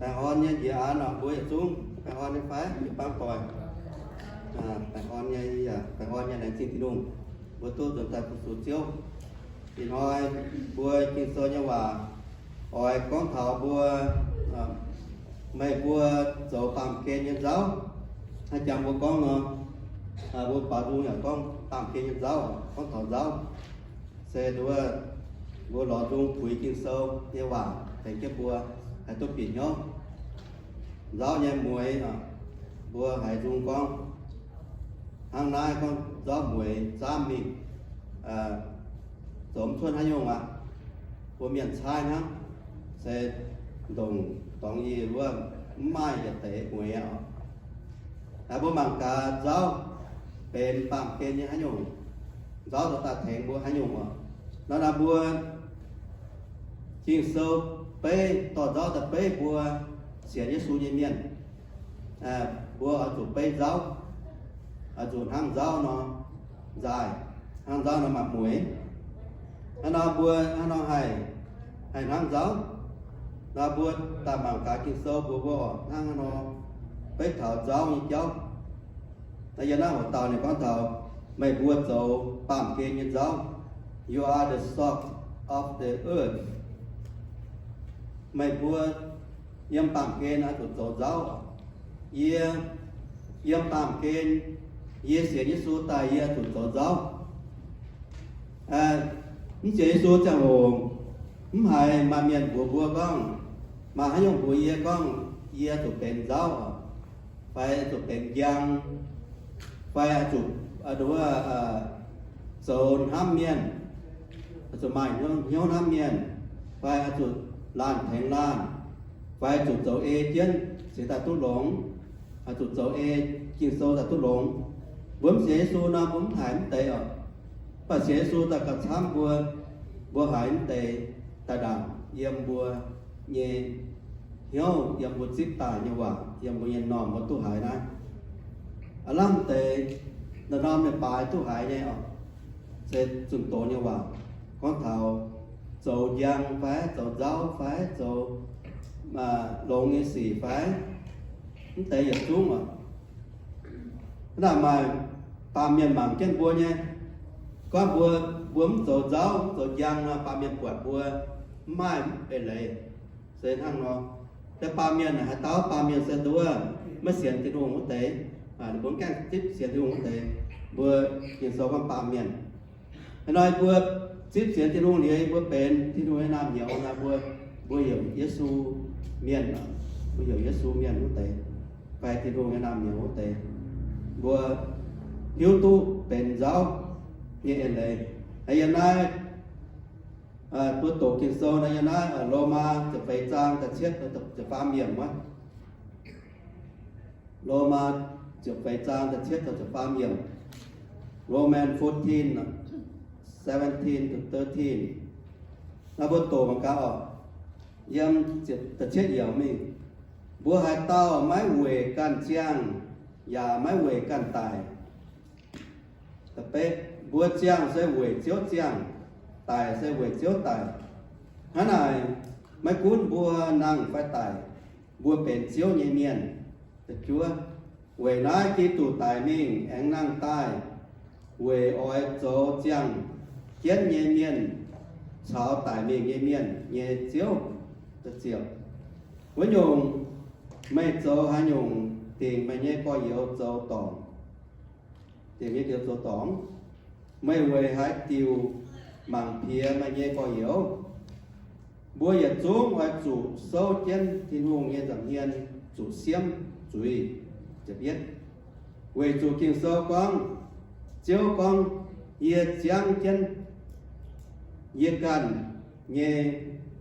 Baengh orn nyei njiec aanx oc, mbuo yietc zungv baengh orn nyei fai, jiu-baang doic. Baengh orn nyei, baengh orn nyei laengz zingh Tin-Hungh, mbuo duqv nzuonx daaih fu-sux Ziouv. Ih hnoi mbuo Ging-Sou nyei waac oix gorngv taux mbuo, meih mbuo zoux baamh gen nyei nzauv. Hnangv jangx mbuo gorngv nor, mbuo baaux nzung yaac gorngv baamh gen nyei nzauv, gorngv taux nzauv. Se nduov, mbuo lorz nzung puix Ging-Sou nyei waac tengx jienv mbuo haih duqv bieqc hnyouv. Nzauv nyei mueix, mbuo haiz nzung gorngv hnangv naaiv, gorngv nzauv mueix zaamv mingh, zoux mv cuotv haaix nyungc aqv. Mbuo mienh caaiv hnangv, se ndongc dorngx yie wuov mv maaih yietc deix mueix aqv. Mbuo mangc gaax nzauv benx baamh gen nyei haaix nyungc, nzauv dorh daaih tengx mbuo haaix nyungc oc. Nor naaiv mbuo Ging-Sou beiv dorh nzauv daaih beiv mbuo sienx Yesu nyei mienh. Mbuo oix zuqc beiv nzauv, oix zuqc hnangv nzauv nor nzaaih, hnangv nzauv nor maaih mueix. Hnangv nor mbuo hnangv nor haih, haih hnangv nzauv. Nor mbuo daaih mangc gaax Ging-Sou mbuox mbuo oc, hnangv nor beiv taux nzauv nyei jauv. Naaiv yiem naaiv hoc dauh ninh gorngv taux, meih mbuo zoux baamh gen nyei nzauv. You are the salt of the earth. Meih mbuo yiem baamh gen oix zuqc zoux nzauv. Yie yiem baamh gen, yie sienx Yesu daaih yie zuqc zoux nzauv. Mv sienx Yesu ziangh hoc, mv haiz maaih mienh mbuox mbuo gorngv, maaih haaix nyungc mbuox yie gorngv yie zuqc benx nzauv, fai zuqc benx njang, fai zuqc, nduov, zoux hnamv mienh, zuqc maaih hnyouv hnamv mienh, fai zuqc laanh tengx laanh, fai zuqc zoux ei jienv cingx daaih duqv longx, zuqc zoux ei Ging-Sou daaih duqv longx. Mbuo mv sienx Yesu nor mbuo mv haiz mv deix oc. Mv baac sienx Yesu daaih gauh camv mbuo, mbuo haiz mv deix daaih ndaangc yiem mbuo nyei hnyouv, yiem mbuo zipv daaih nyei waac, yiem mbuo nyei normh mbuo duqv haiz naaiv. Aav lamh deix norm-norm nyei baaix duqv haiz nyei oc. Se zunh doz nyei waac gorngv taux zoux njang fai zoux nzauv fai zoux longx nyei sic fai mv deix yietc zungv oc. Hnangv naaic maaih baamh mienh mangc jienv mbuo nyei, gorngv mbuo, mbuo mv zoux nzauv mv zoux njang nor, baamh mienh buatc mbuo mv maaih eix leiz. Se hnangv nor, deix baamh mienh haaix dauh, baamh mienh se nduov maiv sienx Tin-Hungh wuov deix, ninh mbuo mv gaengh zipv sienx Tin-Hungh wuov deix, mbuo Ging-Sou gorngv baamh mienh. Hnangv nor mbuo zipv sienx Tin-Hungh liuz, mbuo benx Tin-Hungh nyei naamh nyouz nor, mbuo, mbuo heuc Yesu mienh, mbuo heuc Yesu mienh wuov deix, fai Tin-Hungh nyei naamh nyouz wuov deix, mbuo hiuv duqv benx nzauv nyei eix leiz. Yiem naaiv mbuo doqc Ging-Sou naaiv, yiem naaiv Lomaa ziepc feix zaang da'cietv, ziepc faam yiemc wuov. Lomaa ziepc feix zaang da'cietv taux ziepc faam yiemc. Romans fourteen, seventeen to thirteen. Naaiv mbuo doqc mangc gaax oc. Yiem da'cietv yiemc mingh, mbuo haaix dauh maiv weic ganh ziangh yaac maiv weic ganh daic. Mbuo ziangh se weic Ziouv ziangh, daic se weic Ziouv daic. Hnangv naaic, maiv gunv mbuo nangh fai daic, mbuo benx Ziouv nyei mienh. Weic naaiv Giduc daic mingh aengx nangh daaih, weic oix zoux ziangh jienv nyei mienh caux daic mingh nyei mienh nyei Ziouv. Wuov nyungc, meih zoux haaix nyungc dingc meih nyei gorx-youz zoux dorngc? Dingc nyei gorx-youz zoux dorngc. Meih weic haaix diuc mangc piex meih nyei gorx-youz? Mbuo yietc zungv oix zuqc souv jienv Tin-Hungh nyei nza'hmien zuqc siemv zuiz. Weic zuqc Ging-Sou gorngv, Ziouv gorngv, Yie ziangv jienv yie ganh nyei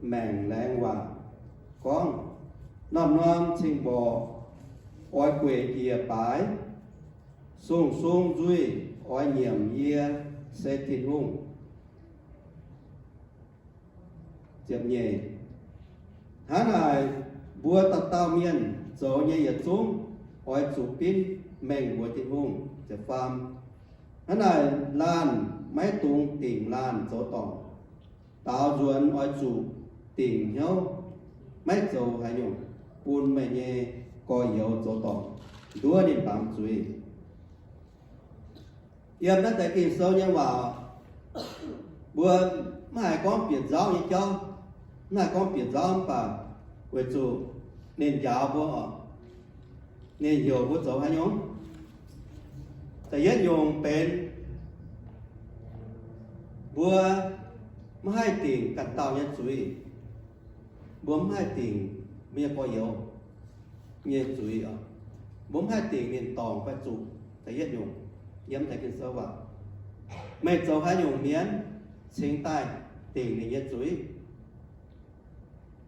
maengc laengz waac gorngv, norm-norm cing-mborqc oix gueic njiec baaix, sung-sung nzuih oix nyiemc yie se Tin-Hungh. Hnangv naaic, mbuo dauh dauh mienh zoux nyei yietc zungv oix zuqc binv mengh mbuox Tin-Hungh. Hnangv naaic, laanh maiv dungx dingc laanh zoux dorngc. Daaux nzuonx oix zuqc dingc hnyouv, maiv zoux haaix nyungc. bun meih nyei gorx-youz zoux dorngc, nduov ninh baamz zuiz. Yiem naaiv deix Ging-Sou nyei waac, mbuo maiv haih gorngv bieqc nzauv nyei jauv, maiv haih gorngv bieqc nzauv mv baac weic zuqc ninh njaaux mbuo oc, ninh heuc mbuo zoux haaix nyungc. Da'yietv nyungc benx mbuo maiv haih dingc ganh dauh nyei zuiz. Mbuo maiv haih dingc mbuo nyei gorx-youz nyei zuiz oc. Mbuo maiv haih dingc ninh dorngc fai zuqc. Da'yietv nyungc, yiem deix Ging-Sou waac, meih zoux haaix nyungc mienh cingx daaih dingc ninh nyei zuiz?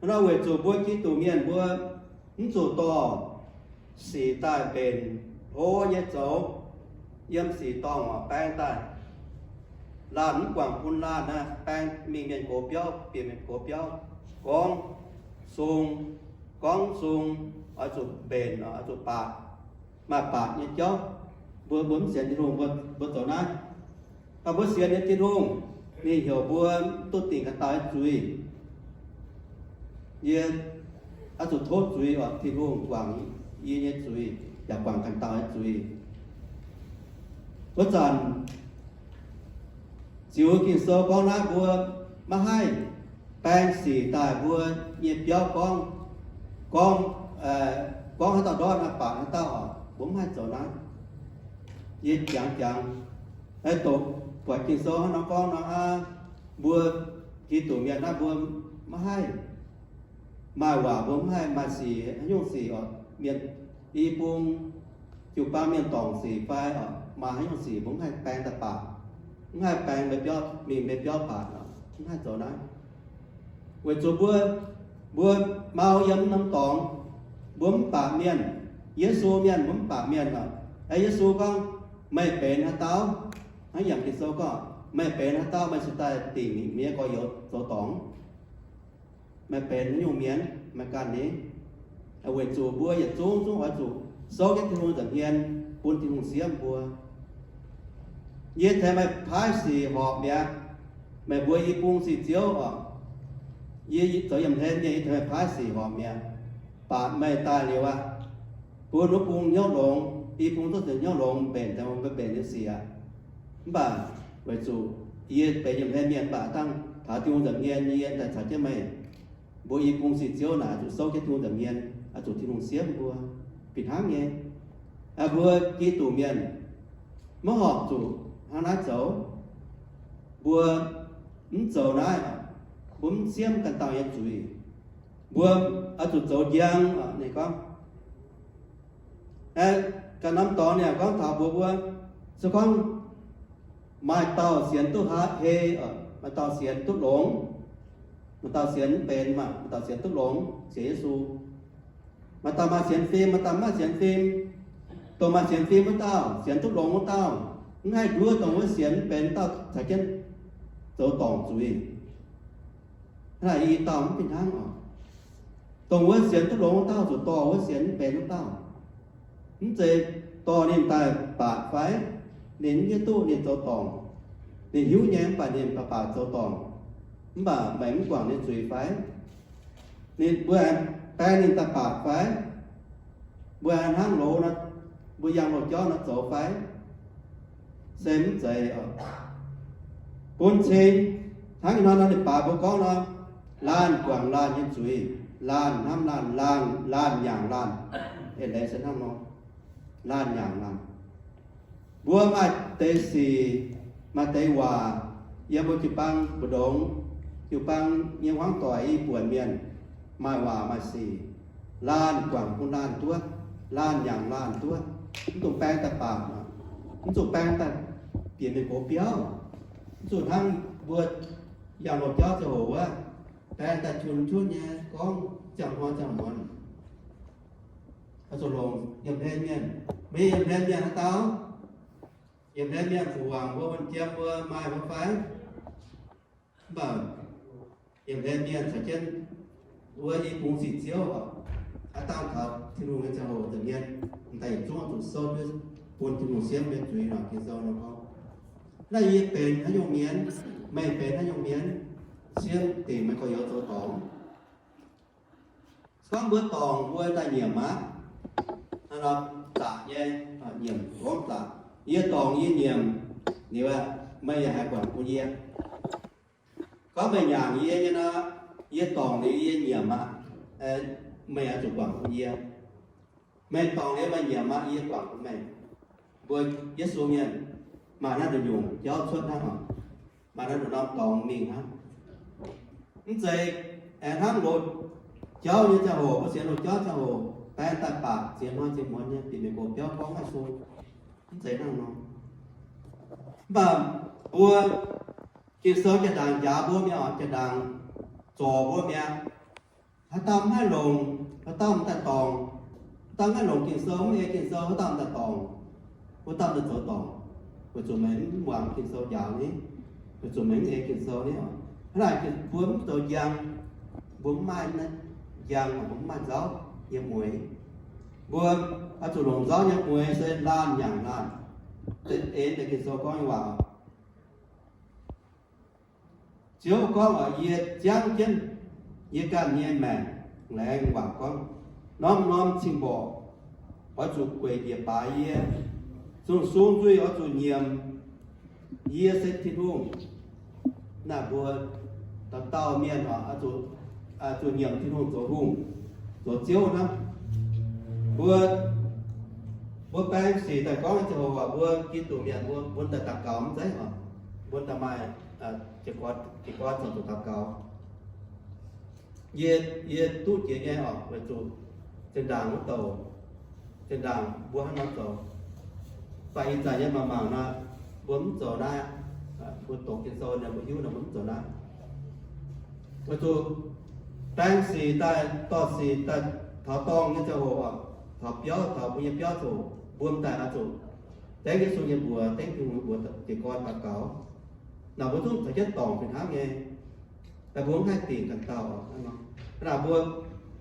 Hnangv nor weic zuqc mbuo Giduc mienh mbuo mv zuqc dorh sic daaih mbenc hlo nyei zoux yiem sic dorngh oc, baeng daaih. Laanh mv guangc bun laanh aqv, baeng mingh mienh gox biauv, bieqc mienh gox biauv, gorngv sung, gorngv sung, oix zuqc mbenc, oix zuqc baac, maaih baac nyei jauv. Mbuo, mbuo mv sienx Tin-Hungh, mbuo, mbuo zoux naaiv. Mv baac mbuo sienx nyei Tin-Hungh, ninh heuc mbuo duqv dingc ganh dauh nyei zuiz. Yie oix zuqc tov zuiz oc, Tin-Hungh guangc yie nyei zuiz, yaac guangc ganh dauh nyei zuiz. Wuov zanc ziux Ging-Sou gorngv naaiv mbuo maiv haih baeng sic daaih mbuo nyei biauv gorngv, gorngv, gorngv haaix dauh ndortv naaiv baac haaix dauh oc, mbuo mv haih zoux naaiv. Yie jangx jangx, doqc buatc Ging-Sou hnangv nor gorngv nor aqv, mbuo Giduc mienh naaiv mbuo maiv haih maaih waac, mbuo mv haih maaih sic, haaix nyungc sic oc, mienh i bung jiu-baang mienh dorngc sic fai oc, maaih haaix nyungc sic mbuo mv haih baeng daaih baac, mv haih baeng mingh mbuo biauv baac oc, mv haih zoux naaiv. Weic zuqc mbuo, mbuo mau yiem norm dorngx, mbuo mv baac mienh, Yesu mienh, mbuo mv baac mienh oc. Aeqv, Yesu gorngv, meih benx haaix dauh? Hnangv yangh Ging-Sou gorngv, meih benx haaix dauh meih cingx daaih dingc mienh gorx-youz zoux dorngc? Meih benx haaix nyungc mienh? Meih ganh ni? Weic zuqc mbuo yietc zungv zungv oix zuqc souv jienv Tin-Hungh nza'hmien bun Tin-Hungh siemv mbuo. Yie tengx meih paaiv sic horpc mi'aqv. Meih mbuo i bung sic ziouv oc. Yie zoux yietc hlen mienh, yie tengx meih paaiv sic horpc mi'aqv. Baac meih daaih liuz aqv, bun wuov bung hnyouv longx, i bung duqv zuqc hnyouv longx mbenc daaih mbuo mbenc nyei sic aqv. Mv baac weic zuqc yie benx yietc hlen mienh mv baac dangh taux Tin-Hungh nza'hmien yie daaih caux jienv meih. Mbuo i bung sic ziouv naaic zuqc souv jienv Tin-Hungh nza'hmien, zuqc Tin-Hungh siemv mbuo. Fih hnangv nyei, mbuo Giduc mienh maiv horpc zuqc hnangv naaiv zoux. Mbuo mv zoux naaiv, mbuo mv siemv ganh dauh nyei zuiz. Mbuo oix zuqc zoux njang, ninh gorngv. Ganh norm dorngx ninh yaac gorngv taux mbuox mbuo, se gorngv maaih dauh sienx duqv hei, maaih dauh sienx duqv longx, maaih dauh sienx mv benx, maaih dauh sienx duqv longx, sienx Yesu. Maaih dauh maaih sienx fim, maaih dauh mv maaih sienx fim. Dongh maaih sienx fim wuov dauh, sienx duqv longx wuov dauh, mv haih nduov dongh wuov sienx mv benx wuov dauh caux jienv zoux dorngc zuiz. Hnangv naaic i dauh mv fih hnangv oc. Dongh wuov sienx duqv longx wuov dauh zuqc dorh wuov sienx mv benx wuov dauh. Mv zeiz dorh ninh daaih baac fai? Ninh mv hiuv duqv ninh zoux dorngc. Ninh hiuv nyei mv baac ninh baac baac zoux dorngc. Mv baac meih mv guangc ninh zuiz fai? Ninh, mbuo aengx baeng ninh daaih baac fai? Mbuo aengx hnangv loz nor, mbuo yangh loz-jauv nor zoux fai? Se mv zeiz oc. Bun cing hnangv ih hnoi nor, ninh baac mbuo gorngv nor, laanh guangc laanh nyei zuiz, laanh hnamv laanh, laanh, laanh nyaangc laanh. Eix leiz se hnangv nor, laanh nyaangc laanh. Mbuo maaih deix sic, maaih deix waac, yiem mbuo jiu-baang mbu'ndongx, jiu-baang nyei hmuangv doic i buonc mienh, maaih waac maaih sic, laanh guangc bun laanh duqv, laanh nyaangc laanh duqv, mv dungx baeng daaih baac, mv zuqc baeng daaih bieqc mienh gox biauv, mv zuqc hnangv mbuo yangh loz-jauv ziangh hoc wuov, baeng daaih qun qunv nyei gorngv ziangh hnoi ziangh muonz. Oix zuqc longc yietc hlen mienh. Mv baac yietc hlen mienh haaix dauh? Yietc hlen mienh fu-wangc mbuo, wuonh jiem mbuo, maaih mbuo fai? Mv baac yietc hlen mienh caux jienv wuov i bung sic ziouv oc, aav dangh taux Tin-Hungh nyei ziangh hoc nza'hmien, m'daaih yietc zungv oix zuqc souv bun Tin-Hungh siemv nyei zuiz nor, Ging-Sou nor gorngv. Naaiv yie benx haaix nyungc mienh, meih benx haaix nyungc mienh, siemv dingc meih gorx-youz zoux dorngc. Gorngv mbuo dorngc mbuo daaih nyiemc aqv. Hnangv nor zaqc nyei, nyiemc gorngv zaqc. Yie dorngc yie nyiemc, liuz meih yaac haih guangc bun yie. Gorngv meih nyanc yie nyei nor, yie dorngc liuz yie nyiemc aqv, meih oix zuqc guangc bun yie. Meih dorngc liuz meih nyiemc aqv, yie guangc bun meih. Mbuo Yesu mienh maaih naaiv nduqc nyungc jauv cuotv hnangv oc. Maaih naaiv nduqc norm dorngx mingh hnangv. Mv zeiz aengx hnangv loz jauv nyei ziangh hoc, mbuo sienx loz jauv ziangh hoc, baeng daaih baac ziex hnoi ziex muonz nyei, bieqc mienh gox biauv gorngv maiv sung. Mv zeiz hnangv nor. Mv baac mbuo Ging-Sou jaa-ndaangc njaaux mbuo mi'aqv, jaa-ndaangc zorc mbuo mi'aqv. Haaix dauh mv haih longc, haaix dauh mv daaih dorngc. Haaix dauh mv haih longc Ging-Sou, mv ei Ging-Sou, haaix dauh mv daaih dorngc. Wuov dauh mv daaih zoux dorngc, weic zuqc meih mv muangx Ging-Sou njaaux ni, weic zuqc meih mv ei Ging-Sou ni oc. Hnangv naaic mbuo mv zoux njang, mbuo mv maaih njang, mbuo mv maaih nzauv nyei mueix. Mbuo oix zuqc longc nzauv nyei mueix se laanh nyanc laanh. Eix deix Ging-Sou gorngv nyei waac. Ziouv gorngv oc, yie ziangv jienv yie ganh nyei maengc laengz waac gorngv, norm-norm cing-mborqc oix zuqc gueic njiec baaix yie. Zungh sung nzuih oix zuqc nyiemc yie se Tin-Hungh. Naaiv mbuo dauh dauh mienh oix zuqc, zuqc nyiemc Tin-Hungh zoux hungh, zoux Ziouv hnangv. Mbuo, mbuo baeng sic daaih gorngv ziangh hoc, mbuo Giduc mienh mbuo, mbuo daaih daux gaux mv zeiz oc. Mbuo daaih maaih jiez gorn, jiez gorn zoux daux gaux. Yie, yie duqv jiex nyei oc, weic zuqc zinh ndaangc wuov douc, zinh ndaangc mbuo hnangv nor zoux. Mv baac ih zanc nyei mangc mangc nor, mbuo mv zoux naaiv. Mbuo doqc Ging-Sou nor mbuo hiuv nor mbuo mv zoux naaiv. Weic zuqc baeng sic daaih, dorh sic daaih taux dorngh nyei ziangh hoc oc, taux biauv, taux mbuo nyei biauv ziangh hoc, mbuo m'daaih oix zuqc dengv Yesu nyei mbuox, dengv Tin-Hungh nyei mbuox jiez gorn daux gaux. Naaic mbuo zungv caux jienv dorngc fih hnangv nyei. Mbuo mv haih dingc ganh dauh. Hnangv naaic mbuo,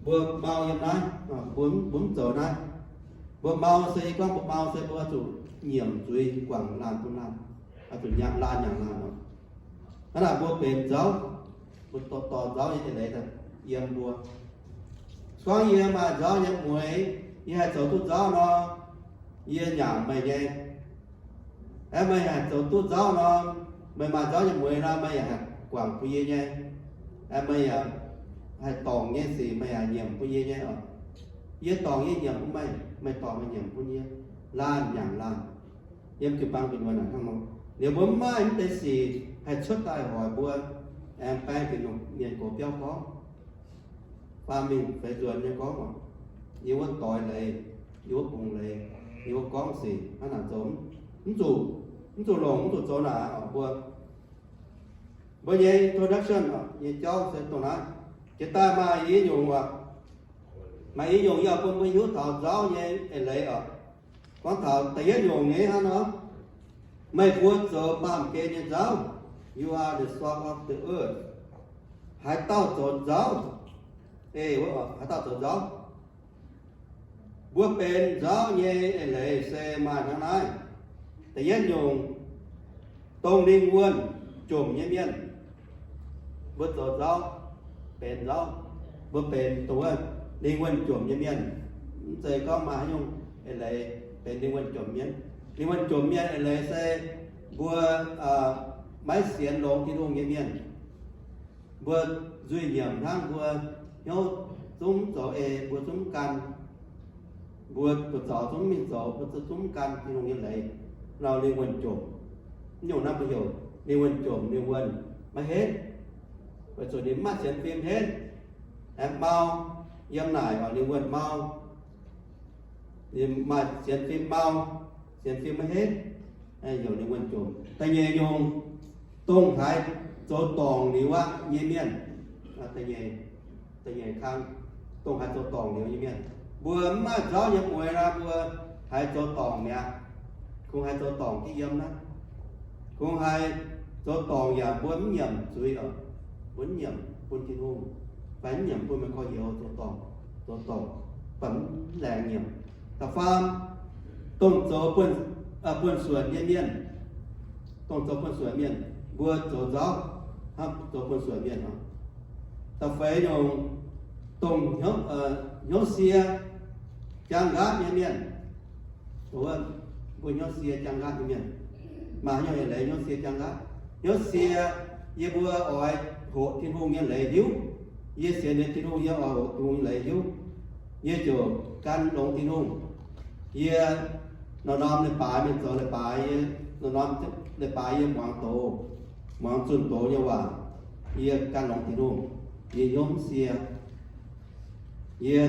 mbuo mau yiem naaiv, mbuo, mbuo mv zoux naaiv. Mbuo mau se, yie gorngv mbuo mau se mbuo oix zuqc nyiemc zuiz guangc laanh bun laanh, oix zuqc nyaanh laanh nyanc laanh oc. Hnangv naaic mbuo benx nzauv, mbuo dorh, dorh nzauv nyei eix leiz daaih yiem mbuo. Se gorngv yie maaih nzauv nyei mueix, yie haih zoux duqv nzauv nor, yie nyanc meih nyei. Aeqv, meih haih zoux duqv nzauv nor, meih maaih nzauv nyei mueix nor, meih yaac haih guangc bun yie nyei. Aeqv, meih yaac haih dorngc nyei sic meih yaac nyiemc bun yie nyei oc. Yie dorngc yie nyiemc bun meih, meih dorngc meih nyiemc bun yie. Laanh nyanc laanh. Yiem jiu-baang gu'nyuoz naaic hnangv nor. Liuz mbuo mv maaih mv deix sic haih cuotv daaih hoic mbuo, aengx baeng diuc longc mienh gox biauv gorngv, faam mingh feix nzuonx nyei gorngv oc, yie wuov doix leiz, yie wuov bungx leiz, yie wuov gorngv sic hnangv naaic zoux, mv zuqc, mv zuqc longc, mv zuqc zoux naaic oc mbuo. Mbuo nyei introduction oc, nyei jauv se dongh naaiv. Jiex daaih maaih i nyungc oc, maaih i nyungc yie oix bun mbuo hiuv taux nzauv nyei eix leiz oc. Gorngv taux da'yietv nyungc nyei hnangv nor, meih mbuo zoux baamh gen nyei nzauv. You are the salt of the earth. Haaix dauh zoux nzauv, ei, wuov, haaix dauh zoux nzauv? Mbuo benx nzauv nyei eix leiz se maaih hnangv naaiv. Da'yietv nyungc, dongh lingh wuonh jomc nyei mienh. Mbuo zoux nzauv, benx nzauv, mbuo benx dongh wuov lingh wuonh jomc nyei mienh. Mv zeiz gorngv maaih haaix nyungc eix leiz benx lingh wuonh jomc mienh. Lingh wuonh jomc mienh eix leiz se mbuo maiv sienx longx Tin-Hungh nyei mienh. Mbuo nzuih nyiemc hnangv, mbuo hnyouv zungv mv zoux ei, mbuo zungv mv gan, mbuo buoz-zaux zungv mv mingh zoux, mbuo zungv mv gan Tin-Hungh nyei leiz, lauh lingh wuonh jomc. Nyungc naaiv mbuo heuc lingh wuonh jomc, lingh wuonh maiv henv, weic zuqc ninh mv maaih sienx fim henv. Aengx mau, yiem naaic oix lingh wuonh mau. Ninh maaih sienx fim mau, sienx fim maiv henv, heuc lingh wuonh jomc. Da'nyeic nyungc, dongh haiz zoux dorngc liuz aqv nyei mienh. Da'nyeic, da'nyeic kang, dongh haiz zoux dorngc liuz nyei mienh. Mbuo mv maaih nzauv nyei mueix nor, mbuo haiz zoux dorngc mi'aqv. Kungx haiz zoux dorngc jienv yiem naaiv. Kungx haiz zoux dorngc yaac mbuo mv nyiemc zuiz oc. Mbuo mv nyiemc bun Tin-Hungh, fai mv nyiemc bun meih gorx-youz zoux dorngc, zoux dorngc, baac mv laengz nyiemc. Da'faam, dongh zoux buonv-suonc nyei mienh, dongh zoux buonv-suonc mienh, mbuo zoux nzauv hnangv zoux buonv-suonc mienh oc. Da'feix nyungc, dongh hnyouv, hnyouv sie jaang nqaatv nyei mienh. Mbuo hnyouv sie jaang nqaatv nyei mienh, maaih hnyouv leiz hnyouv sie jaang nqaatv. Hnyouv sie, yie mbuo oix hoqc Tin-Hungh nyei leiz hiuv. Yie sienx liuz Tin-Hungh, yie oix hoqc Tin-Hungh nyei leiz hiuv. Yie ziouc gan longx Tin-Hungh. Yie norm-norm leiz-baaix mingh zoux leiz-baaix, yie norm-norm leiz-baaix yie muangx doz, muangx zunh doz nyei waac. Yie gan longx Tin-Hungh. Yie hnyouv mv sie. Yie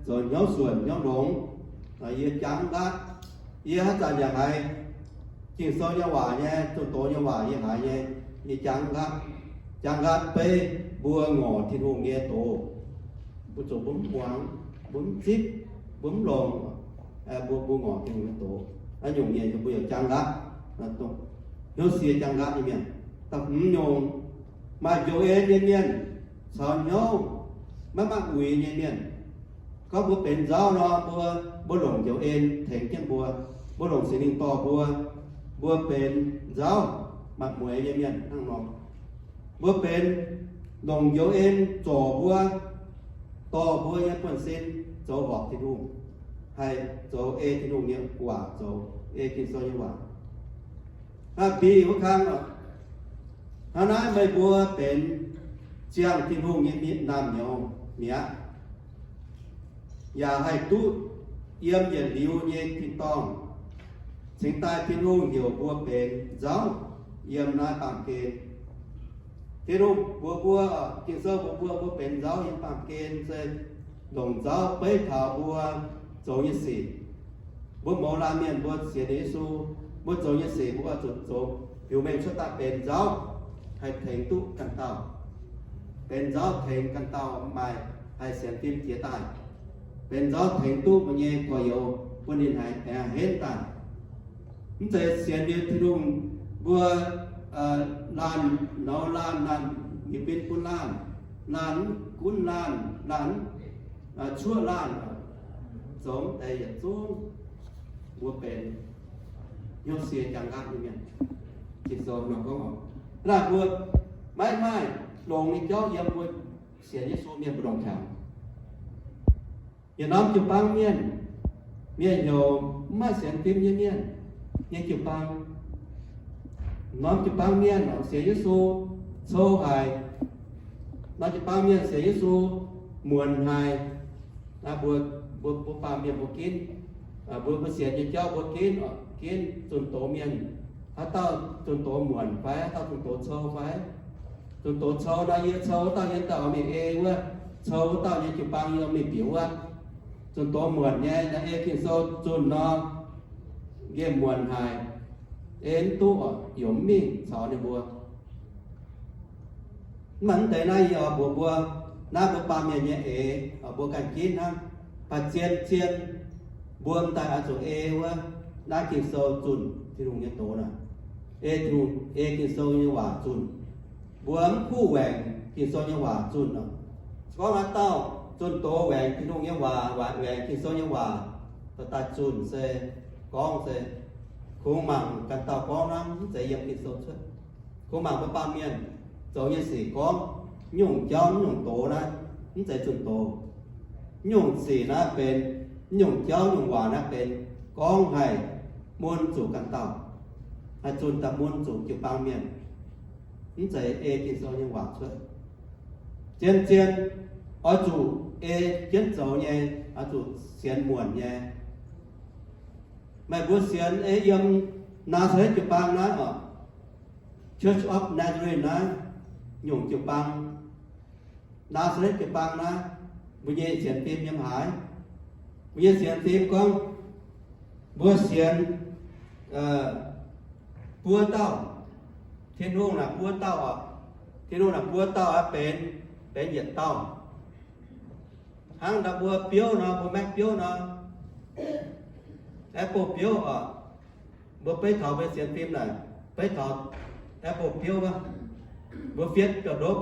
zoux hnyouv suonc hnyouv longx. Yie jaang nqaatv. Yie haaix zanc yaac haiz Ging-Sou nyei waac nyei, zunh doz nyei waac yie haiz nyei, yie jaang nqaatv. Jaang nqaatv beiv mbuo ngorc Tin-Hungh nyei doz. Mbuo zuqc mbuo mv muangx, mbuo mv zipv, mbuo mv longc, mbuo, mbuo ngorc Tin-Hungh nyei doz. Naaiv nyungc mienh mbuo yaac jaang nqaatv. Hnyouv sie jaang nqaatv nyei mienh. Da'hmz nyungc, maaih njoux en nyei mienh caux hnyouv maiv maaih uix nyei mienh. Gorngv mbuo benx nzauv nor, mbuo, mbuo longc njoux en tengx jienv mbuo, mbuo longc Singx Lingh dorh mbuo, mbuo benx nzauv maaih mueix nyei mienh hnangv nor. Mbuo benx longc njoux en zorc mbuo, dorh mbuo nyei buonv-sin zoux horpc Tin-Hungh, haih zoux ei Tin-Hungh nyei waac zoux, ei Ging-Sou nyei waac. Hnangv Bide wuov kangv, hnangv naaiv meih mbuo benx ziangh Tin-Hungh nyei mienh, naamh nyouz mi'aqv, yaac haih duqv yiem yietc liuz nyei tin-dorngh. Cingx daaih Tin-Hungh heuc mbuo benx nzauv yiem naaiv baamh gen. Tin-Hungh mbuox mbuo, Ging-Sou mbuox mbuo, mbuo benx nzauv yiem baamh gen se longc nzauv beiv taux mbuo zoux nyei sic. Mbuo mouz laanh mienh mbuo sienx Yesu, mbuo zoux nyei sic mbuo oix zuqc zoux biux mengh cuotv daaih benx nzauv, haih tengx duqv ganh dauh. Benx nzauv tengx ganh dauh maaih, haih sienx fim jiex daaih. Benx nzauv tengx duqv mbuo nyei gorx-youz, bun ninh haih aengx henv daaih. Mv zeiz sienx liuz Tin-Hungh mbuo laanh nouz laanh, laanh nyiec bin bun laanh, laanh gunv laanh, laanh cuoqv laanh, zoux deix yietc zungv mbuo benx hnyouv sie jaang nqaatv nyei mienh. Ging-Sou nor gorngv, naaiv mbuo maiv maaih longx nyei jauv yiem mbuo sienx Yesu mienh mbu'ndongx hnyangx. Yietc norm jiu-baang mienh, mienh heuc mv maaih sienx fim nyei mienh nyei jiu-baang. Norm jiu-baang mienh sienx Yesu cou haic. Norm jiu-baang mienh sienx Yesu muonc haic. Naaiv mbuo, mbuo, mbuo baamh mienh mbuo ginv, mbuo, mbuo sienx nyei jauv mbuo ginv, ginv zunh doz mienh. Haaix dauh zunh doz muonc fai, haaix dauh zunh doz cou fai? Zunh doz cou nor, yie cou wuov dauh nyei dauh mingh ei wuov, cou wuov dauh nyei jiu-baang yie mingh bieqc wuov. Zunh doz muonc nyei, naaiv ei Ging-Sou zunh nor, nqemh muonc haic, ei mv duqv, yaac mv mingh caux ninh mbuo. Mv baac mv deix naaiv yie oix mbuox mbuo, naaiv mbuo baamh mienh nyei eix, mbuo ganh ginv hnangv. Baac zien-zien mbuo m'daaih oix zuqc ei wuov naaiv Ging-Sou zunh Tin-Hungh nyei doz naaic. Ei Tin-Hungh, ei Ging-Sou nyei waac zunh. Mbuo mv kuv waengc Ging-Sou nyei waac zunh oc. Se gorngv haaix dauh zunh doz waengc Tin-Hungh nyei waac, waengc Ging-Sou nyei waac, daaih zunh se gorngv se kungx mangc ganh dauh gorngv hnangv, mv zeiz yiem Ging-Sou cuotv. Kungx mangc mbuo baamh mienh zoux nyei sic gorngv, nyungc jauv nyungc doz naaiv mv zeiz zunh doz. Nyungc sic naaiv benx, nyungc jauv nyungc waac naaiv benx gorngv haih mun zuqc ganh dauh, haih zunh daaih mun zuqc jiu-baang mienh. Mv zeiz ei Ging-Sou nyei waac cuotv. Zien-zien oix zuqc ei jienv zoux nyei, oix zuqc sienx muonc nyei. Meih mbuo sienx ei yiem Naa^saa^letv jiu-baang naaiv oc, Church of Nazarene naaiv nyungc jiu-baang, Naa^saa^letv jiu-baang naaiv, mbuo nyei sienx fim yiem haaix? Mbuo nyei sienx fim gorngv, mbuo sienx buo dauh. Tin-Hungh naaic buo dauh oc. Tin-Hungh naaic buo dauh aqv, benx, benx yietc dauh. Hnangv naaiv mbuo biouv nor, mbuo Mac biouv nor, apple biouv oc. Mbuo beiv taux mbuo sienx fim naaic, beiv taux apple biouv wuov, mbuo fietv biouv-ndopv.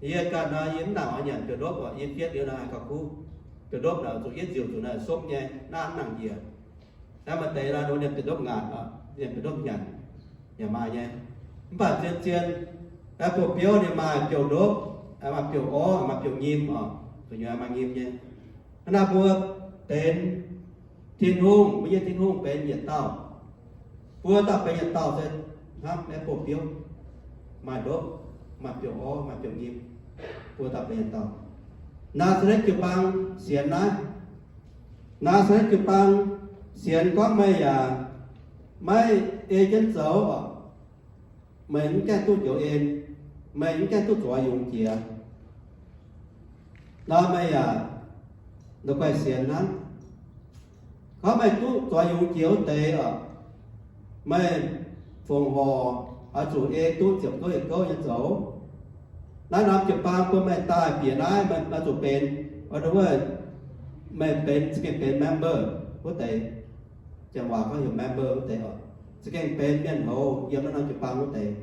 Yie ganh nor, yie mv nangc oix nyanc biouv-ndopv oc. Yie fietv liuz nor haih gauh kuv. Biouv-ndopv naaic zuqc yietv nziuc zuqc naaic sopv nyei, naaiv mv nangc njiec. Naaiv maaih deix nor, ninh biouv-ndopv ngaatc oc, ninh biouv-ndopv nyanc yaac maaih nyei. Mv baac zien-zien apple biouv ninh maaih biouv-ndopv, maaih biouv orv, maaih biouv nyim oc, gu'nyuoz maaih nyim nyei. Hnangv naaiv mbuo benx Tin-Hungh, mbuo nyei Tin-Hungh benx yietc dauh. Mbuo dauh benx yietc dauh se hnangv maiv bouh biouv, maaih ndopv, maaih biouv orv, maaih biouv nyim. Mbuo dauh benx yietc dauh. Naa^saa^letv jiu-baang sienx naaiv. Naa^saa^letv jiu-baang sienx gorngv meih yaac maiv ei jienv zoux oc. Meih mv gaengh duqv njoux en, meih mv gaengh duqv zueiz yungz jiex nor, meih yaac la'guaih sienx hnangv. Gorngv meih duqv zueiz yungz jiex wuov deix oc, meih fongc horc oix zuqc ei duqv ziepc gouv yietc gouv nyei zoux. Naaiv norm jiu-baang bun meih daaih bieqc naaiv, meih oix zuqc benx, oix zuqc, meih benx, za'gengh benx member wuov deix. Janx waac gorngv heuc member wuov deix oc, za'gengh benx mienh houz yiem naaiv norm jiu-baang wuov deix.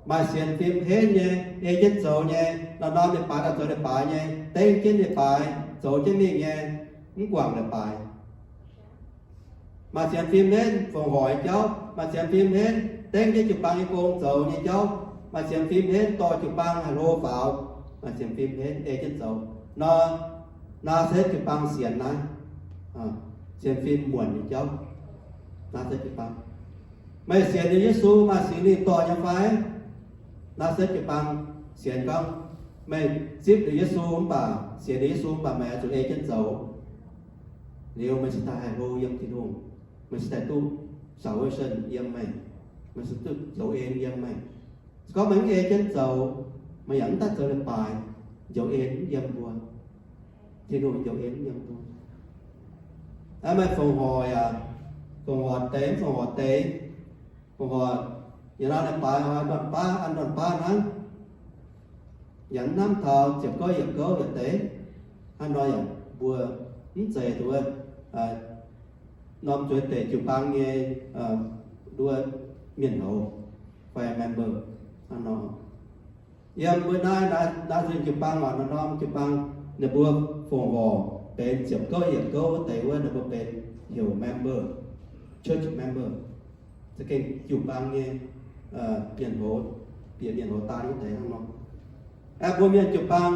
Maaih sienx fim henv nyei, ei jienv zoux nyei, norm-norm leiz-baaix daaih zoux leiz-baaix nyei, dengv jienv leiz-baaix, zoux jienv mingh nyei, mv guangc leiz-baaix. Maaih sienx fim henv fongc horc nyei jauv, maaih sienx fim henv dengv jienv jiu-baang nyei gong zoux nyei jauv, maaih sienx fim henv dorh jiu-baang haih hlo faaux, maaih sienx fim henv ei jienv zoux. Nor, Naa^saa^letv jiu-baang sienx naaiv, sienx fim muonc nyei jauv. Naa^saa^letv jiu-baang, meih sienx liuz Yesu maaih Singx Lingh dorh nyei fai? Naa^saa^letv jiu-baang sienx gorngv, meih zipv liuz Yesu mv baac, sienx liuz Yesu mv baac meih oix zuqc ei jienv zoux. Liuz meih cingx daaih haih hlo yiem Tin-Hungh. Meih cingx daaih duqv salvation yiem meih. Meih cingx duqv njoux en yiem meih. Se gorngv meih mv ei jienv zoux, meih yaac mv daaih zoux leiz-baaix, njoux en mv yiem mbuo. Tin-Hungh njoux en mv yiem mbuo. Aa, meih fongc horc yaac, fongc horc deix, fongc horc deix, fongc horc, yietc norm leiz-baaix oix ndorn baav, an ndorn baav hnangv. Yaac mv hnamv taux ziepc gouv yietc gouv yietc deix. Hnangv nor yaac mbuo mv zeiz nduov norm zueiz deic jiu-baang nyei nduov mienh houz fai member. Hnangv nor, yiem mbuo naaiv, naaiv nzunc jiu-baang oc, norm-norm jiu-baang, ninh mbuo fongc horc benx ziepc gouv yietc gouv wuov deix wuov, ninh mbuo benx heuc member, church member, za'gengh jiu-baang nyei mienh houz, bieqc mienh houz daan wuov deix hnangv nor. Aeqv, mbuo mienh jiu-baang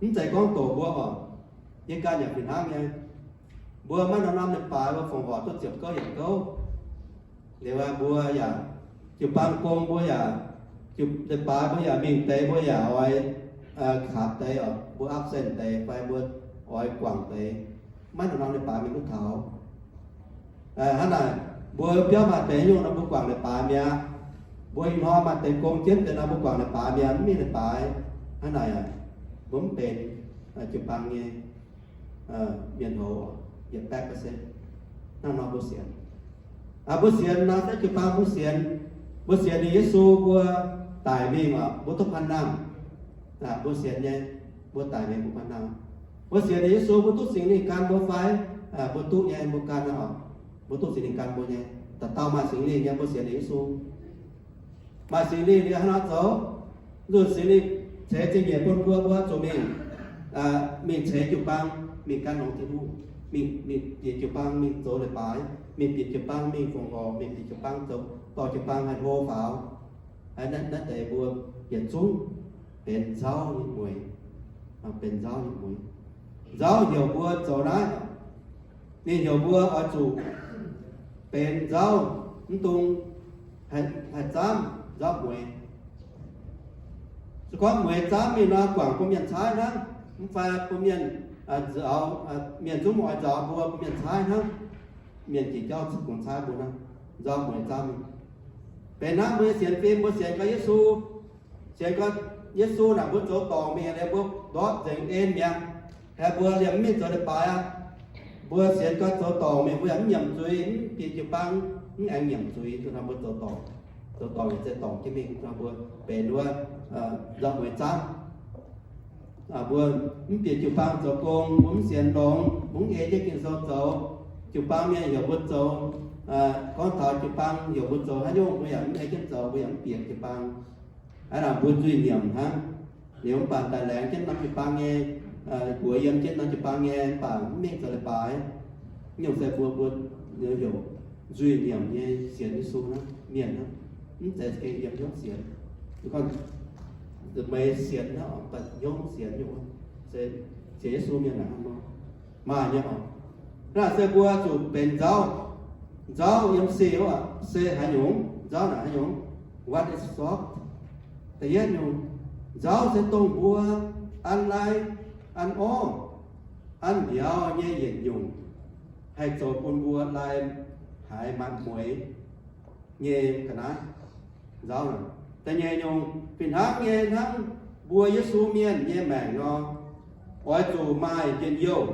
mv zeiz gorngv doqc mbuo oc. Yie ganh yaac fih hnangv nyei. Mbuo maiv norm-norm leiz-baaix mbuo fongc horc duqv ziepc gouv yietc gouv. Liuz mbuo yaac jiu-baang gong mbuo yaac, leiz-baaix mbuo yaac mingh deix, mbuo yaac oix kaax deix oc, mbuo absent deix fai mbuo oix guangc deix. Maiv norm-norm leiz-baaix mingh duqv taux. Hnangv naaic, mbuo biauv maaih deix nyungc nor mbuo guangc leiz-baaix mi'aqv. Mbuo ih hnoi maaih deix gong jienv deix nor mbuo guangc leiz-baaix mi'aqv, mv mingh leiz-baaix. Hnangv naaic, mbuo mv benx jiu-baang nyei mienh houz yietc baeqv ga'sie. Hnangv nor mbuo sienx, mbuo sienx nor se jiu-baang mbuo sienx, mbuo sienx ninh Yesu mbuo daic mingh oc, mbuo duqv panh nangh. Mbuo sienx nyei, mbuo daic mingh mbuo panh nangh. Mbuo sienx ninh Yesu mbuo duqv Singx Lingh gan mbuo fai? Mbuo duqv nyei, mbuo gan oc. Mbuo duqv Singx Lingh gan mbuo nyei. Dauh dauh maaih Singx Lingh nyei mbuo sienx ninh Yesu. Maaih Singx Lingh liuz hnangv nor zoux. Nzunc Singx Lingh ceix zingh nyeic bun mbuo, mbuo zuqc mingh, mingh ceix jiu-baang, mingh gan longx Tin-Hungh, mingh, mingh bieqc jiu-baang mingh zoux leiz-baaix, mingh bieqc jiu-baang mingh fongc horc, mingh bieqc jiu-baang zoux, dorh jiu-baang haih hlo faaux. Naaiv deix mbuo yietc zungv benx nzauv nyei mueiz, benx nzauv nyei mueiz. Nzauv heuc mbuo zoux naaiv. Ninh heuc mbuo oix zuqc benx nzauv, mv dungx haih zaamv nzauv mueiz. Se gorngv mueiz zaamv mingh nor, guangc bun mienh caaiv hnangv, mv fai bun mienh nzaaux, mienh zungv oix nzaaux mbuo, bun mienh caaiv hnangv. Mienh jiex jauv zungv caaiv mbuo hnangv, nzauv mueiz zaamv mingh. Benx hnangv mbuo nyei sienx fim, mbuo sienx gau Yesu, sienx gau Yesu naaic mbuo zoux dorngc mingh, liemh mbuo ndortv nzengc en mi'aqv. Haih mbuo liemh mv mingh zoux leiz-baaix aqv. Mbuo sienx gau zoux dorngc mingh, mbuo yaac mv nyiemc zuiz, mv bieqc jiu-baang, mv aengx nyiemc zuiz, zuqc hnangv mbuo zoux dorngc. Zoux dorngc yaac zeiz dorngc jienv mingh, hnangv mbuo benx wuov nzauv mueiz zaamv. Mbuo mv bieqc jiu-baang zoux gong, mbuo mv sienx longx, mbuo mv ei jienv Ging-Sou zoux. Jiu-baang mienh heuc mbuo zoux, gorngv taux jiu-baang heuc mbuo zoux haaix nyungc, mbuo yaac mv ei jienv zoux, mbuo yaac mv bieqc jiu-baang. Hnangv naaic mbuo nzuih nyiemc hnangv. Liuz mv baac daaih laengz jienv norm jiu-baang nyei, buoz yiem jienv norm jiu-baang nyei, mv baac mv mingh zoux leiz-baaix. Nyungc se mbuo, mbuo heuc nzuih nyiemc nyei sienx Yesu hnangv, mienh hnangv, mv zeiz gengh yiem hnyouv sienx. Zuqc meix sienx hnangv, mv baac hnyouv sienx nyungc, se sienx Yesu mienh naaic hnangv nor. Maaih nyei oc. Naaiv se mbuo zuqc benx nzauv. Nzauv yiem se, se haaix nyungc? Nzauv naaic haaix nyungc? What is salt? Da'yietv nyungc, nzauv se dongh mbuo an lai, an orv, an mbiauz nyei yietc nyungc, haih zoux bun mbuo lai haiz maaih mueix nyei ga'naaiv. Nzauv naaic. Da'nyeic nyungc, fih hnangv nyei hnangv mbuo Yesu mienh nyei maengc nor, oix zuqc maaih njien-youh,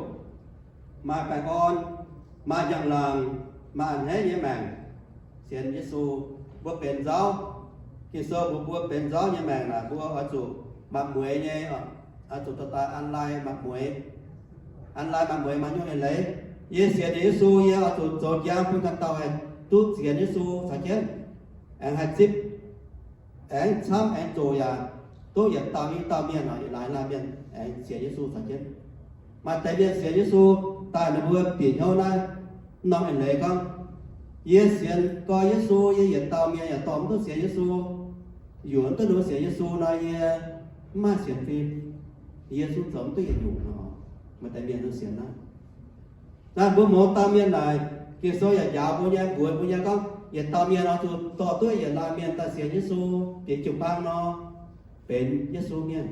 maaih baengh orn, maaih njang-laangc, maaih a'hneiv nyei maengc. Sienx Yesu, mbuo benx nzauv. Ging-Sou mbuox mbuo benx nzauv nyei maengc naaic, mbuo oix zuqc maaih mueix nyei, oix zuqc dorh daaih an lai maaih mueix. An lai maaih mueix maaih nyungc eix leiz. Yie sienx Yesu, yie oix zuqc zoux njang bun ganh dauh haih duqv sienx Yesu caux jienv, aengx haih zipv, aengx camv, aengx zoqc yaac duqv yietc dauh i dauh mienh, yietc laaix laanh mienh aengx sienx Yesu caux jienv. Maaih deix mienh sienx Yesu daaih, ninh mbuo bieqc hnyouv naaiv norm eix leiz gorngv, yie sienx gorx Yesu, yie yietc dauh mienh yaac dorh mv duqv sienx Yesu. Yuoqc mv duqv ninh mbuo sienx Yesu nor, yie mv maaih sienx fim. Yie zungv zoux mv duqv yietc nyungc nor. Maaih deix mienh nor sienx naaiv. Naaiv mbuo mouz dauh mienh naaic, Ging-Sou yaac njaaux mbuo nyei, mbuox mbuo nyei gorngv, yietc dauh mienh oix zuqc dorh duqv yietc laanh mienh daaih sienx Yesu, bieqc jiu-baang nor, benx Yesu mienh.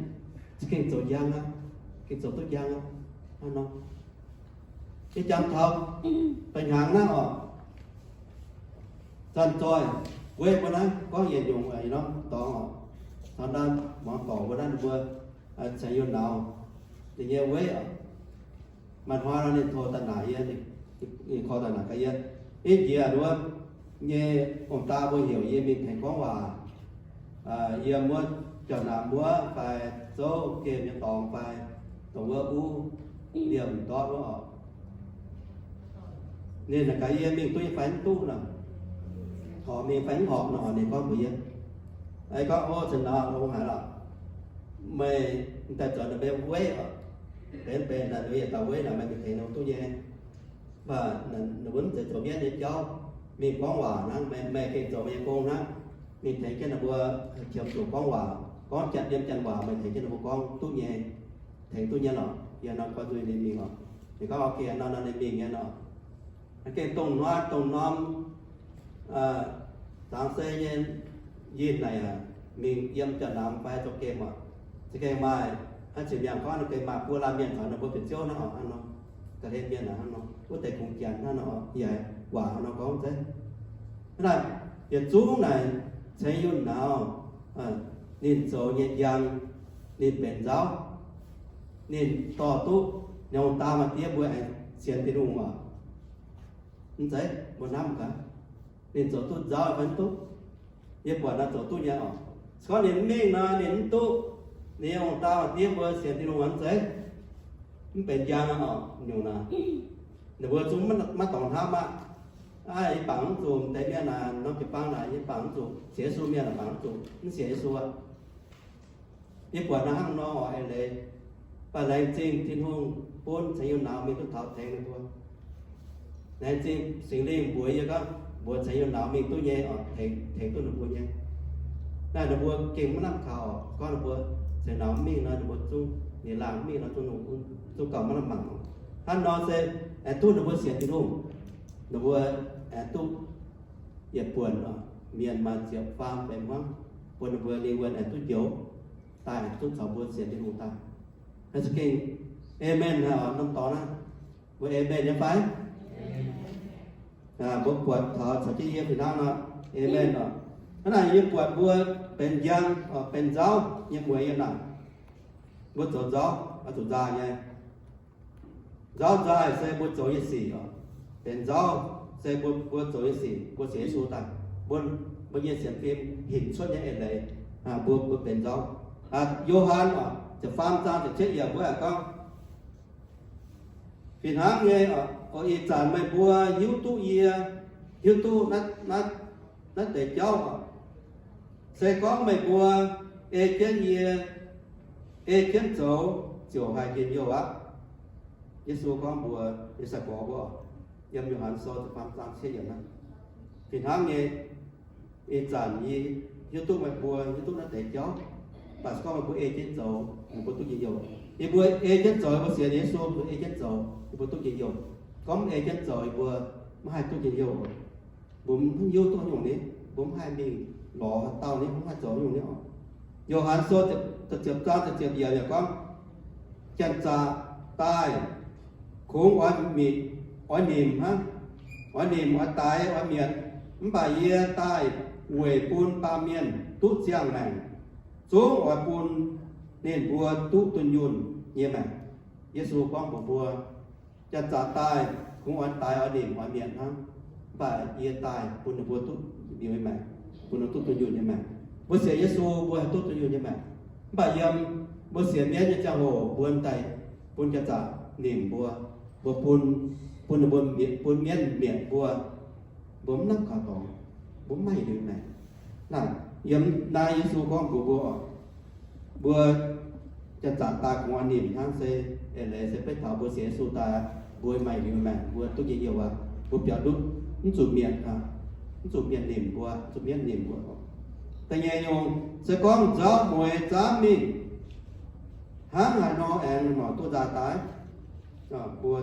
Gengh zoux njang aqv. Gengh zoux duqv njang aqv. Hnangv nor, yie jangx taux da'hnyangx naaiv oc, zanc-zoih weiv mbuo naaiv gorngv yietc nyungc ih norm dorngx oc, taux naaiv muangx dorngc mbuo naaiv, ninh mbuo caux Yunh Nauz ninh nyei weiv oc, maaih hnoi nor ninh tov daaih naaic yie, ninh korv daaih naaic gaax yie, Ih jiex wuov nyei ong-daa mbuo heuc yie mingh tengx gorngv waac. Yie muov jauv-naamh muov fai zouv gemh nyei dorngx fai dongh wuov uv liemh ndortv wuov oc. Ninh naaic gaax yie mingh duqv nyei fai mv duqv nor, horpc mingh fai mv horpc nor, ninh gorngv mbuox yie, gorngv, O, cin-nauz, longx haic lorqc. Meih daaih zoux ninh mbuo weiv oc. Benx benx daaih nduov yietc dauh weiv naaic, meih mingh tengx ninh mbuo duqv nyei. Mv baac ninh mbuo mv zeiz zoux mienv nyei jauv, mingh gorngv waac hnangv. Meih, meih gengh zoux meih nyei gong hnangv, mingh tengx jienv ninh mbuo qiemx zuqc gorngv waac, gorngv janx-yiem janx-waac, meih tengx jienv ninh mbuo gorngv duqv nyei, tengx duqv nyei lorqc. Yie nor gorngv nzunc ninh mingh oc. Ninh gorngv, Ok, nor nor ninh mingh nyei nor. Gengh dongh hnoi dongh norm zangx sei nyei yinh naaic aac, mingh yiem jauv-naamh fai zoux gemh oc. Za'gengh maaih, hnangv cin-miangh gorngv, ninh gengh maaih buo laanh mienh caux ninh mbuo bieqc ziouv hnangv oc, hnangv nor. Ga'hlen mienh aac, hnangv nor. Wuov deix kungx janx hnangv nor, yaac waac hnangv nor gorngv zeiv. Hnangv naaic, yietc zungv naaic ceix Yunh Nauz ninh zoux nyei njang, ninh benx nzauv, ninh dorh duqv ninh ong-daa maa-diev mbuo aengx sienx Tin-Hungh oc. Mv zeiz mbuo hnamv gaax, ninh zoux duqv nzauv fai mv duqv? Yie buatc nor zoux duqv nyei oc. Se gorngv ninh mv mingh nor, ninh mv duqv ninh nyei ong-daa maa-diev mbuo sienx Tin-Hungh mv zeiz? Mv benx njang oc, nyungc naaic. Ninh mbuo zungv maiv dorngx hnamv aqv. Aav, yie bangc mv zuqc deix mienh naaic, norm jiu-baang naaic, yie bangc mv zuqc sienx Yesu mienh naaic, bangc mv zuqc mv sienx Yesu aqv. Yie buatc naaiv hnangv nor oc, eix leiz. Mv baac laengz zingh Tin-Hungh bun ceix Yunh Nauz mingh duqv taux tengx ninh mbuo. Laengz zingh Singx Lingh mbuox yie gorngv, mbuox ceix Yunh Nauz mingh duqv nyei oc, tengx, tengx duqv ninh mbuo nyei. Naaiv ninh mbuo gengh maiv lamh kaux oc. Gorngv ninh mbuo ceix Nauz mv mingh nor, ninh mbuo zungv, ninh laangh mv mingh nor, zungv, zungv gauh maiv lamh mangc oc. Hnangv nor se aengx duqv ninh mbuo sienx Tin-Hungh. Ninh mbuo aengx duqv yietc buonc oc, mienh maaih ziepc faam benx hmuangv, bun ninh mbuo lingh wuonh aengx duqv njoux, daaih aengx duqv caux mbuo sienx Tin-Hungh daaih. Naaiv za'gengh aamen haic oc, norm dorngx naaiv. Mbuo aamen nyei fai? Mbuo buatc taux caux jienv yie fih hnangv nor, aamen oc. Hnangv naaic yie buatc mbuo benx njang, benx nzauv nyei mueiz yiem naaic. Mbuo zoux nzauv oix zuqc nzaah nyei. Nzauv nzaaih se mbuo zoux nyei sic oc. Benx nzauv se mbuo, mbuo zoux nyei sic, mbuo sienx Yesu daaih, mbuo, mbuo nyei sienx fim hinc cuotv nyei eix leiz, mbuo, mbuo benx nzauv. Yo^han oc, ziepc faam zaang ziepc cietv yiemc wuov gorngv, fih hnangv nyei oc, ih zanc meih mbuo hiuv duqv yie, hiuv duqv naaiv, naaiv, naaiv deix jauv oc. Se gorngv meih mbuo ei jienv yie, ei jienv zoux, ziouc haih njien-youh aqv. Yesu gorngv mbuox nyei sai-gorx mbuo, yiem Yo^han Sou ziepc faam zaang cietv yiemc naaiv, fih hnangv nyei, ih zanc yie hiuv duqv meih mbuo hiuv duqv naaiv deix jauv. Mv baac se gorngv meih mbuo ei jienv zoux, meih mbuo duqv njien-youh. Yie mbuo ei jienv zoux, mbuo sienx Yesu, mbuo ei jienv zoux, yie mbuo duqv njien-youh. Gorngv mv ei jienv zoux, yie mbuo maiv haih duqv njien-youh. Mbuo mv hiuv duqv nyungc nyei, mbuo mv haih mingh lorz haaix dauh nyei, mv haih zoux nyungc nyei oc. Yo^han Sou ziepc zaang ziepc yiemc yaac gorngv, janx-zaqc daaih kungx oix nimc, oix nimc hnangv, oix nimc, oix daix, oix mietc. Mv baac yie daaih weic bun baamh mienh duqv ziangh maengc, zungv oix bun ninh mbuo duqv dunh yunh nyei maengc. Yesu gorngv mbuox mbuo, janx-zaqc daaih kungx oix daix, oix nimc, oix mietc hnangv, mv baac yie daaih bun ninh mbuo duqv liuz nyei maengc, bun ninh duqv dunh yunh nyei maengc. Mbuo sienx Yesu mbuo haih duqv dunh yunh nyei maengc. Mv baac yiem mbuo sienx mienv nyei ziangh hoc mbuo daaih bun janx-zaqc nimc mbuo, mbuo bun, bun ninh mbuo mietc, bun mienv mietc mbuo, mbuo mv hnamv kaux dorngx, mbuo mv maaih liuz maengc. Naaiv yiem naaiv Yesu gorngv mbuox mbuo oc, mbuo janx-zaqc daaih kungx oix nimc hnangv se, eix leiz se beiv taux mbuo sienx Yesu daaih, mbuo maaih liuz maengc, mbuo duqv njien-youh aqv, mbuo biaux ndutv, mv zuqc mietc, mv zuqc mietc nimc mbuo, mv zuqc mienv nimc mbuo. Da'nyeic nyungc se gorngv nzauh mueiz zaamv mingh hnangv haaix nor aengx noic duqv nzaah daaih. Mbuo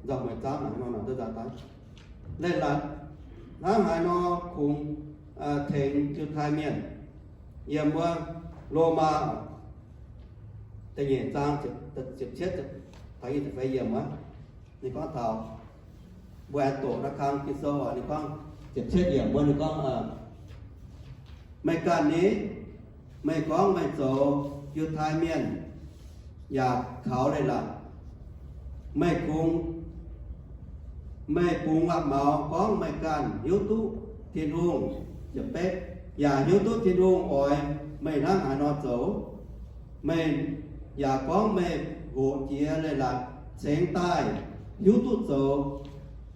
nzauh mueiz zaamv haaix nor noic duqv nzaah daaih. Leiz-latc hnangv haaix nor kungx tengx Yiutai Mienh. Yiem wuov Lomaa da'nyeic zaang ziepc cietv, taux nyic ziepc feix yiemc wuov, ninh gorngv taux, mbuo aengx doqc naaiv kang Ging-Sou oc, ninh gorngv ziepc cietv yiemc wuov, ninh gorngv, meih ganh ni, meih gorngv meih zoux Yiutai Mienh yaac kaux leiz-latc. Meih kungx, meih bungx waac-maux gorngv meih ganh hiuv duqv Tin-Hungh, ziepc betv, yaac hiuv duqv Tin-Hungh oix meih hnangv haaix nor zoux. Meih yaac gorngv meih hoqc jiex leiz-latc cingx daaih hiuv duqv zoux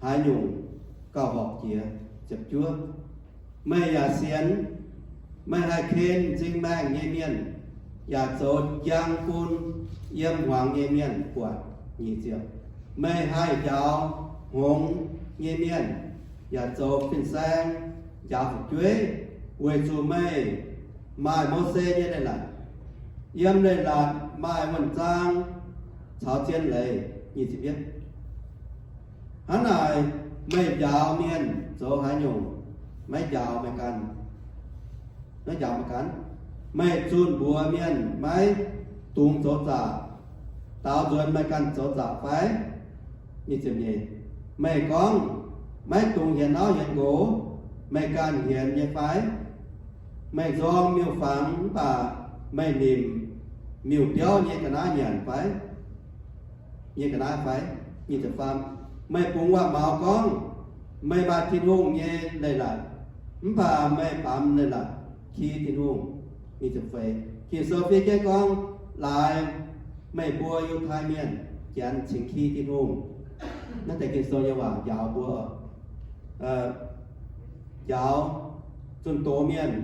haaix nyungc gauh horpc jiex. Ziepc juov, meih yaac sienx meih haih ken m'zing maengh nyei mienh, yaac zoux njang bun yiem hmuangx nyei mienh buatc. Nyic ziepc, meih haih njaaux hngongx nyei mienh, yaac zoux fin-saeng njaaux fu'jueiv, weic zuqc meih maaih Mose nyei leiz-latc. Yiem leiz-latc maaih wuonh zaang caux zien leiz. Nyic ziepc yietv, hnangv naaic meih njaaux mienh zoux haaix nyungc? Maiv njaaux meih ganh, maiv njaaux meih ganh. Meih zunh mbuox mienh maiv dungx zoux zaqc, daaux nzuonx meih ganh zoux zaqc fai? Nyic ziepc nyeic, meih gorngv maiv dungx hienx auv hienx nqox, meih ganh hienx nyei fai? Meih nzorng miuc-fangx mv baac meih nimc miuc-biauv nyei ga'naaiv nyanc fai? Nyei ga'naaiv fai? Nyic ziepc faam, meih bungx waac-maux gorngv meih maaih Tin-Hungh nyei leiz-latc, mv baac meih baamz leiz-latc ki Tin-Hungh. Nyic ziepc feix, Ging-Sou fiev jienv gorngv, laaix meih mbuo Yiutai Mienh Janx cingx ki Tin-Hungh. Naaiv deix Ging-Sou nyei waac njaaux mbuo, njaaux zunh doz mienh,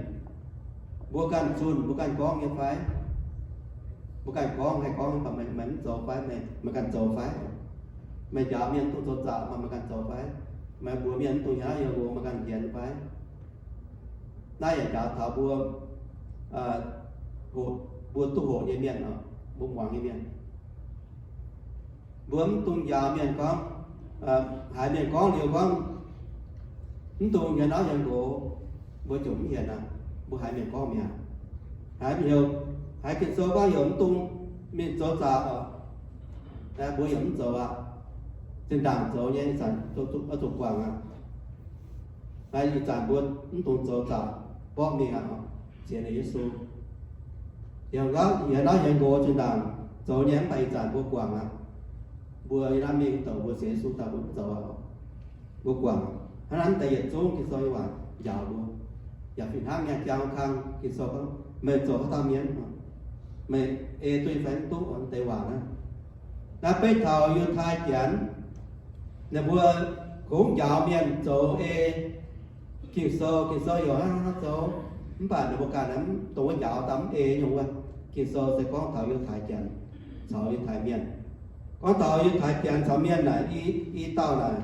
mbuo ganh zunh, mbuo ganh gorngv nyei fai? Mbuo ganh gorngv, haih gorngv, mv baac meih mv zoux fai? Meih ganh zoux fai? Meih njaaux mienh mv dungx zoux zaqc, meih ganh zoux fai? Meih mbuox mienh mv dungx hienx auv hienx nqox, meih ganh hienx fai? Naaiv yaac njaaux taux mbuo, mbuo duqv hoqc nyei mienh, mbuo muangx nyei mienh. Mbuo mv dungx njaaux mienh gorngv, haiz mienh gorngv liuz gorngv, mv dungx hienx auv hienx nqox, mbuo ziouc mv hienx aqv. Mbuo haiz mienh gorngv mi'aqv. Haiz mienh heuc, haiz Ging-Sou gorngv heuc mv dungx mingh zoux zaqc oc, mbuo yaac mv zoux aqv. Zinh ndaangc zoux nyei, ih zanc oix zuqc guangc aqv. Naaiv ih zanc mbuo mv dungx zoux zaqc, mborqv mingh aqv, sienx liuz Yesu. Yaac gorngv hienx auv hienx nqox zinh ndaangc zoux nyei, mv baac ih zanc mbuo guangc aqv. Mbuo yiem naaiv mingh douc mbuo sienx Yesu daaih mbuo mv zoux aqv. Mbuo guangc. Hnangv naaiv deix yietc zungv Ging-Sou nyei waac njaaux mbuo. Yaac fih hnangv nyei, jangx kang Ging-Sou gorngv, meih zoux haaix dauh mienh, meih ei duqv fai mv duqv, deix waac naaiv. Naaiv beiv taux Yiutai Janx, ninh mbuo kungx njaaux mienh zoux ei Ging-Sou, Ging-Sou heuc hnangv haaix nor zoux, mv baac ninh mbuo ganh mv dungx wuov njaaux daaih mv ei nyungc wuov. Ging-Sou se gorngv taux Yiutai Janx caux Yiutai Mienh. Gorngv taux Yiutai Janx caux Mienh naaic, i dauh naaic,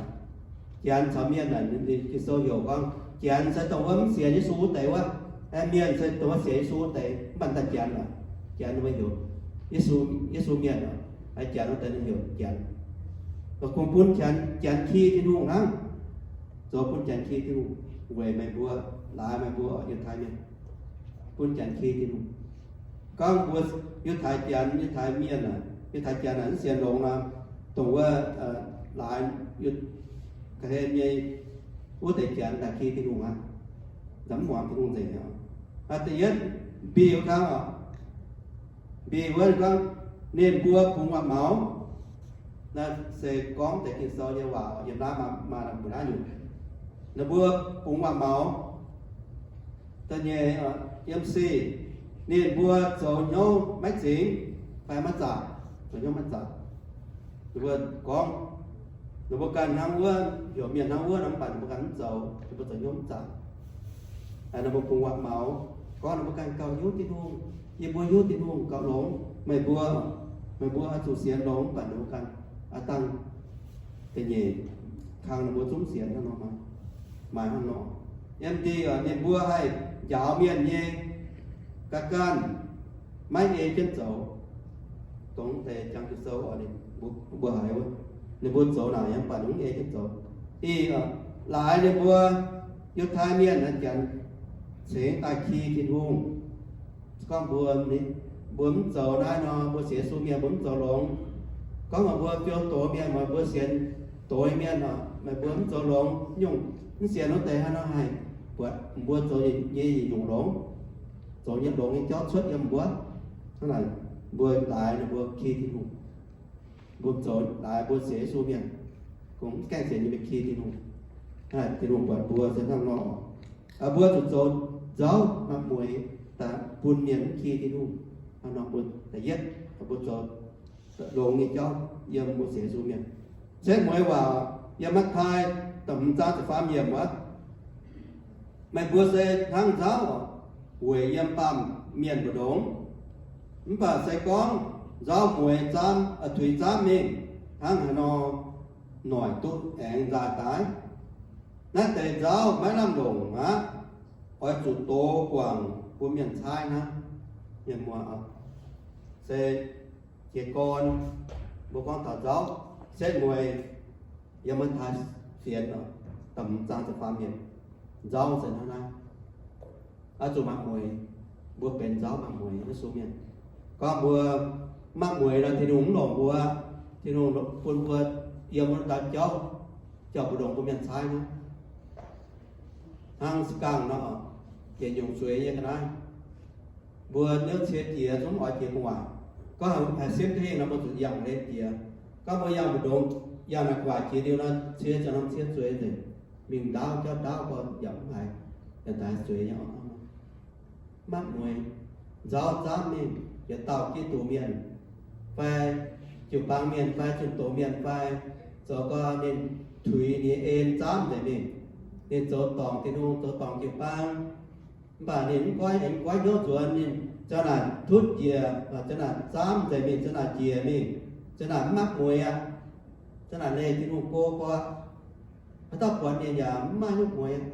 Janx caux Mienh naaic, Ging-Sou heuc gorngv Janx se dongh wuov mv sienx Yesu wuov deix wuov, Mienh se dongh wuov sienx Yesu wuov deix, mv baac daaih Janx naaic. Janx ninh mbuo heuc Yesu, Yesu mienh oc, haiz Janx wuov deix ninh heuc Janx. Mv baac kungx bun Janx, Janx ki Tin-Hungh hnangv. Zoux bun Janx ki Tin-Hungh, weic meih mbuo, laaix meih mbuo oc, Yiutai mienh, bun Janx ki Tin-Hungh. Gorngv mbuo Yiutai Janx, Yiutai mienh aac, Yiutai Janx aac, mv sienx longx nor, dongh wuov laaix Yiutai nyei wuov deix Janx daaih ki Tin-Hungh aqv. Mv muangx Tin-Hungh nzengc aqv. Da'yietv, mbic wuov kangv oc. Mbic wuov gorngv ninh mbuo bungx waac-maux. Naaiv se gorngv deix Ging-Sou nyei waac, yiem naaiv maaih, maaih mbuo naaiv nyungc. Ninh mbuo bungx waac-maux. Da'nyeic, yiem sic, ninh mbuo zoux hnyouv maiv zingx fai maiv zaaic, zoux hnyouv maiv zaaic. Ninh mbuo gorngv, ninh mbuo ganh hnangv wuov, heuc mienh hnangv wuov nor, mv baac ninh mbuo ganh mv zoux, ninh mbuo zoux hnyouv mv zaaic. Ninh mbuo bungx waac-maux, gorngv ninh mbuo ganh gauh hiuv Tin-Hungh, yie mbuo hiuv Tin-Hungh gauh longx, meih mbuo, meih mbuo oix zuqc sienx longx, mv baac ninh mbuo ganh aav dangh da'nyeic kang ninh mbuo zungv sienx hnangv nor, maaih hnangv nor. Yiem diuh ninh mbuo haih njaaux mienh nyei ga'ganh, maiv ei jienv zoux. Dongh deix jangx Ging-Sou oc, ninh mbuo haiz wuov, ninh mbuo zoux naaic yaac mv baac ninh mv ei jienv zoux. Ih, laaix ninh mbuo Yiutai mienh naaiv janx cingx daaih ki Tin-Hungh. Gorngv mbuo, mbuo mv zoux naaiv nor, mbuo sienx Yesu mienh mbuo mv zoux longx. Gorngv meih mbuo fiou doz mienh, meih mbuo sienx doz mienh oc, meih mbuo mv zoux longx, nyungc mv sienx wuov deix hnangv nor haih buatc mbuo zoux nyei yietc nyungc longx, zoux nyei longx nyei jauv cuotv yiem mbuo. Hnangv naaic mbuo laaix ninh mbuo ki Tin-Hungh. Mbuo zoux laaix mbuo sienx Yesu mienh, kungx mv gaengh sienx nyei mienh ki Tin-Hungh. Hnangv naaic Tin-Hungh buatc mbuo se hnangv nor. Mbuo zuqc zoux nzauv maaih mueix daaih bun mienh mv ki Tin-Hungh. Hnangv nor mbuo da'yietv, mbuo zoux longx nyei jauv yiem mbuo sienx Yesu mienh. Setv mueiz waac yiem Matv^taai da'hmz zaang ziepc faam yiemc wuov, meih mbuo se hnangv nzauv weic yiem baamh mienh mbu'ndongx. Mv baac se gorngv nzauv mueiz zaamv, tuix zaamv mingh hnangv haaix nor, noic duqv aengx nzaaih daaih? Naaiv deix nzauv maiv lamh longc aqv. Oix zuqc dox guangc bun mienh caaiv hnangv. Mienh muoz, se jiez gorn mbuo gorngv taux nzauv, setv mueiz yiem Matv^taai fienx da'hmz zaang ziepc faam yiemc, nzauv se hnangv naaiv. Oix zuqc maaih mueix. Mbuo benx nzauv maaih mueix, Yesu mienh. Gorngv mbuo maiv maaih mueix nor, Tin-Hungh mv longc mbuo. Tin-Hungh bun mbuo yiem wuov dauh jauv, jauv mbu'ndongx bun mienh caaiv hnangv. Hnangv se gangh nor, yietc nyungc zueiz nyei ga'naaiv. Mbuo niouv cie jiex zungv oix jiex gu'nguaaic. Gorngv haih simv duqv hingh nor, mbuo zuqc yangh leiz jiex. Gorngv mbuo yangh mbu'ndongx, yangh naaic gu'nguaaic jiex liuz nor, cie ziangh norm cie zueiz nzengc, mingh ndaauv jauv ndaauv, gorngv yaac mv haiz, yaac daaih zueiz nyei oc. Maiv mueix, nzauv zaamv mingh yietc dauh Giduc mienh fai jiu-baang mienh fai zunh doz mienh fai zoux gau ninh tuix ninh nyei en zaamv nzengc mingh. Ninh zoux dorngc Tin-Hungh, zoux dorngc jiu-baang, mv baac ninh mv goiv, mv goiv hnyouv nzuonx, ninh ziang naaic tutv njiec, ziang naaic zaamv nzengc mingh, ziang naaic njiec mingh, ziang naaic mv maiv mueix aqv. Ziang naaic leih Tin-Hungh go gorqv, haaix dauh buatc ninh yaac mv maaih hnyouv mueix aqv.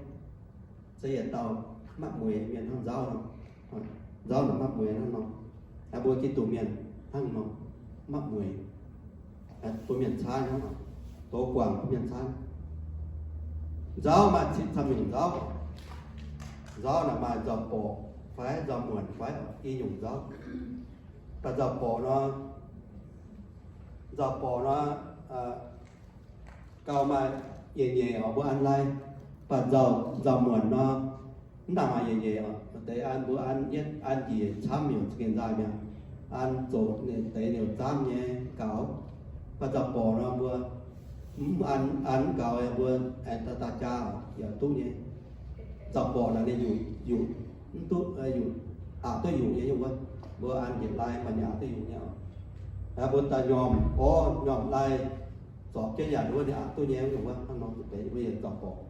Se yietc dauh maiv mueix mienh hnangv nzauv nor. Nzauv naaic maiv mueix hnangv nor. Mbuo Giduc mienh hnangv nor, maiv mueix, bun mienh caaiv hnangv, dox guangc bun mienh caaiv. Nzauv maaih cin camv nyungc nzauv. Nzauv naaic maaih nzauh borqc fai nzauh muonc fai i nyungc nzauv. Mv baac nzauh borqc nor, nzauh borqc nor, gauh maaih yietc nyeic oc, mbuo an lai. Mv baac nzauh, nzauh muonc nor, mv nangc maaih yietc nyeic oc. Deix an mbuo an yietv an njiec camv nyungc za'gengh nzaaih mi'aqv. An zoqc ninh deix nyungc zaamv nyei gaux. Mv baac nzauh borqc nor mbuo mv an, an mv gaux, mbuo aengx daaih jaa oc, yaac duqv nyei. Nzauh borqc naaic ninh yuqc, yuqc mv duqv, yuqc, aqc duqv yuqc nyei nyungc wuov. Mbuo an njiec lai maaih ninh aqc duqv yuqc nyei oc. Mbuo daaih nyormh orv nyormh lai zorpc jienv yaac nduov ninh aqc duqv nyei nyungc wuov. Hnangv nor zuqc benx mbuo yietc nzauh borqc.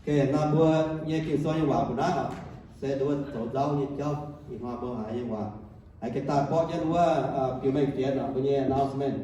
Geh nor mbuo nyei Ging-Sou nyei waac mbuo naaiv oc, se nduov zoux nzauv nyei jauv. Ih hnoi mbuo haiz nyei waac, haiz geh daaih borqv jienv wuov biux mengh fienx oc, mbuo nyei announcement.